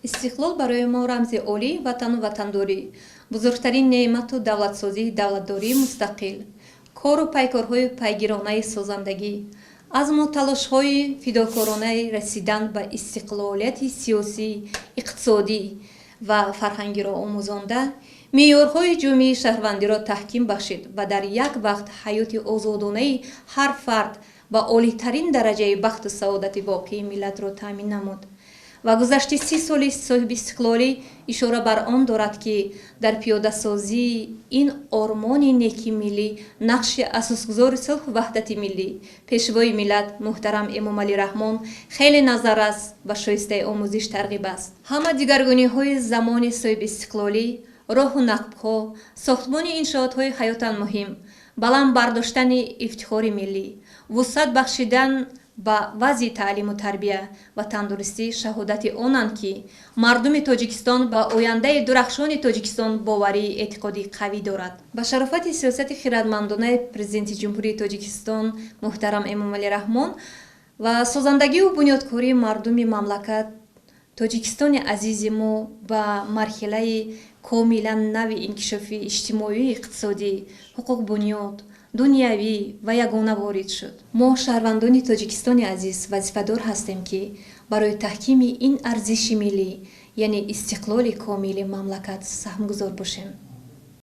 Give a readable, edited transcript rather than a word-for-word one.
Истиқлол барои мо рамзи олии ватану ватандорӣ, бузургтарин неъмату давлатсозии давлатдории мустақил, кору пайкорҳои пайгиронаи созандагӣ, азму талошҳои фидокоронаи расидан ба истиқлолияти сиёсӣ, иқтисодӣ ва фарҳангиро омӯзонда, меъёрҳои ҷомеаи шаҳрвандиро таҳким бахшид ва дар як вақт ҳаёти озодонаи ҳар фард ва олитарин дараҷаи бахту саодати воқеии миллатро таъмин намуд. Ва гузашти 30 соли соҳибистиқлолӣ ишора бар он дорад, ки дар пиёдасозии ин ормони неки миллӣ нақши асосгузори сулҳу ваҳдати миллӣ, Пешвои миллат муҳтарам Эмомалӣ Раҳмон хеле назаррас ва шоистаи омӯзиш тарғиб аст. Ҳама дигаргуниҳои замони соҳибистиқлолӣ, роҳу нақбҳо, сохтмони иншоотҳои ҳаётан муҳим, баланд бардоштани ифтихори миллӣ, вусъат бахшидан ба вазъи таълиму тарбия ва тандурустӣ шаҳодати онанд, ки мардуми Тоҷикистон ба ояндаи дурахшони Тоҷикистон боварии эътиқоди қавӣ дорад. Ба шарофати сиёсати хирадмандонаи Президенти Ҷумҳурии Тоҷикистон муҳтарам Эмомалӣ Раҳмон ва созандагию бунёдкории мардуми мамлакат, Тоҷикистони азизи мо ба марҳилаи комилан нави инкишофи иҷтимоию иқтисодӣ, ҳуқуқбунёд, дунявӣ ва ягона ворид шуд. Мо, шаҳрвандони Тоҷикистони азиз, вазифадор ҳастем, ки барои таҳкими ин арзиши миллӣ, яъне истиқлоли комили мамлакат, саҳмгузор бошем.